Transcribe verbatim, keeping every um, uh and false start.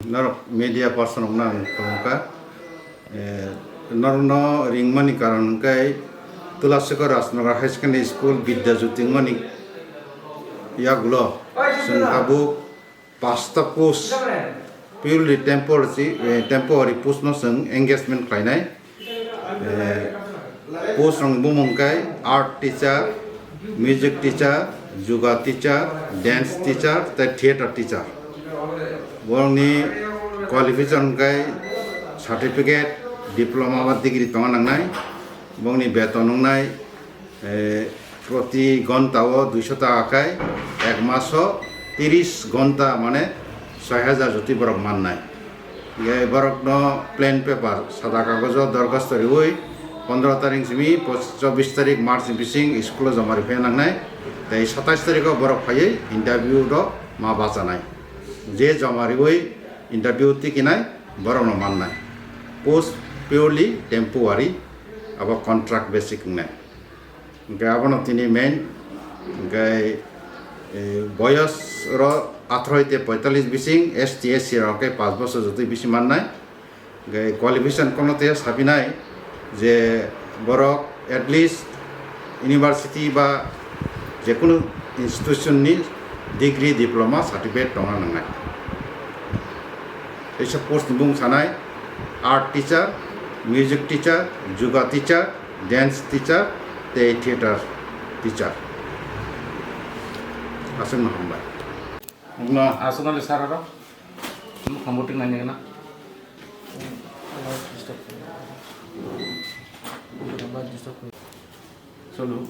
Norok media person rokno ang tongkha. Eh, norokno ringmani karon hwnkhe Tulasika Rajnagar High Secondary School Bidya Jyoti wngmani yagulo chwng tabuk pasta post purely temporary, eh, temporary post no chwng engagement khlainai. Eh, post rokni bumung khe art teacher, music teacher, yoga teacher, dance teacher, tei theater teacher. Borokni qualification khe certificate, diploma ba degree tongna nangnai. Borokni beton wngnai, eh, proti ghonta o duiso taka khai, ek maso tiris ghonta, mane soi hajar jotwi borok mannai. Hingke borokno plain paper, sada kagojo dorkhasto riui pondro tarik simi pos-, chobbish tarik March ni bising school o joma riphaina nangnai. Tei satais tarikh o borok phaiwi interview rok ma bachanai. Je joma riui interview tikinai borokno mannai. Post purely temporary, abo contract basic wngnai. Hingke abono tini main, hingke, eh, boyos ro atharo te poitalis bising, S T, S C rok khe paanch bosor jotoi bisi mannai. Hingke qualification kono te sapinai je borok at least university ba jekunu institution ni degree, diploma, certificate tongna nangnai. Teisa post ni bung sanai art teacher, music teacher, yoga teacher, dance teacher, tei theater teacher. Aswkno hambai. Aswkno le sir aro. Nung khambo tik nani gana. Solo.